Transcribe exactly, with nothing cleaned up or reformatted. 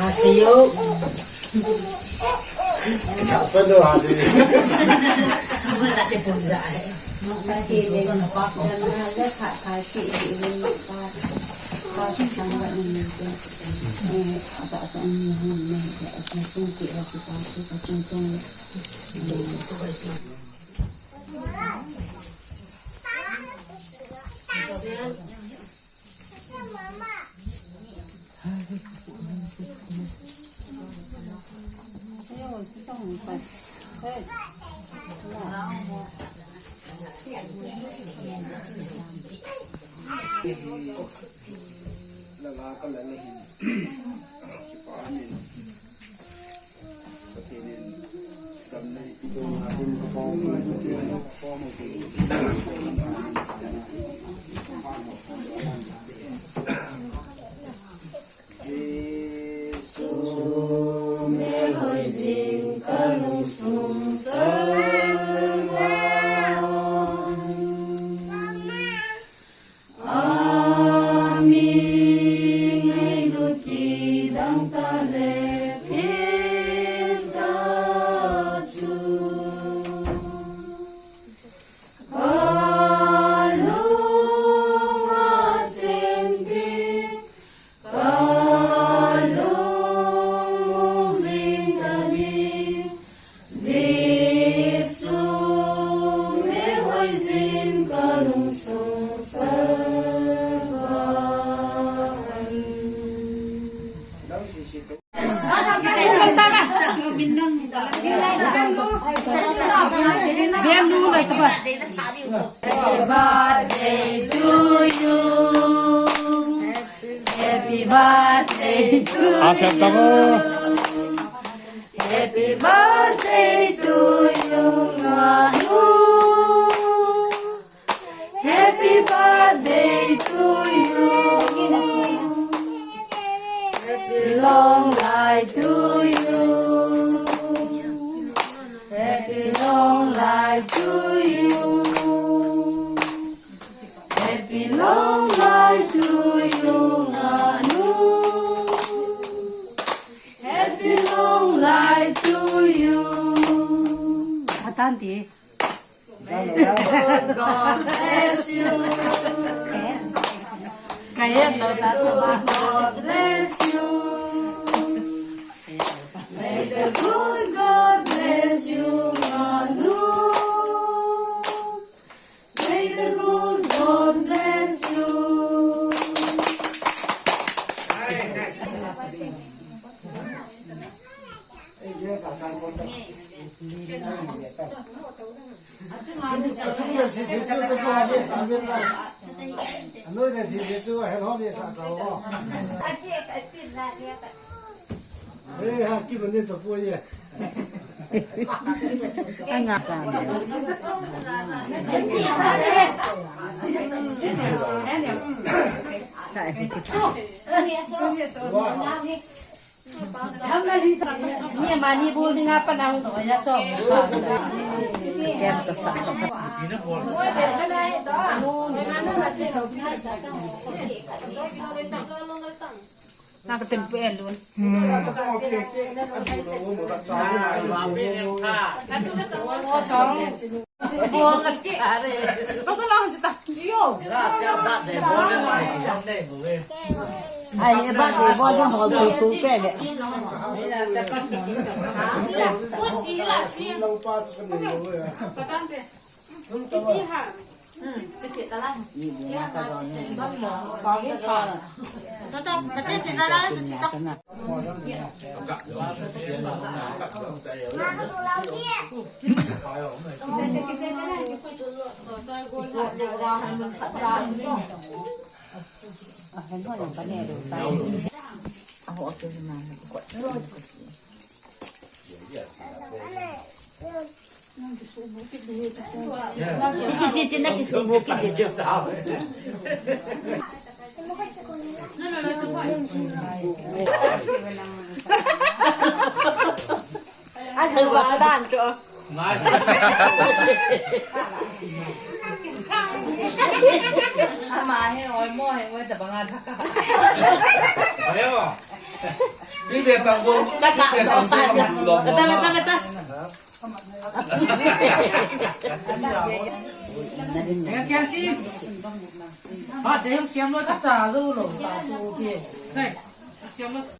Hasiu. Happy birthday to you. Happy birthday to you, Nganu. Happy birthday to you. Happy long life to you. Happy long life to you. Happy long life to you, Nganu. Happy long life to you. Atan ti. May the good God bless you. Kaya no, tata ba? God bless you. May the good God bless you, Nganu. May the good God bless you. Ni mani bul dinga panang ya cho. Naka tempu elun. Ai, e ba de bo de ho tu tu ke le. Chi, chi, chi, na kisumu kit di chu. Ai, thei wa dan chu. Ama he, oi mo he, oi tabang a thaka. Ayo. Bibe pang go. Taka, bibe pang go. Beta, beta, beta. Acha, zo lo, ta tu ke. Nei, siam lo.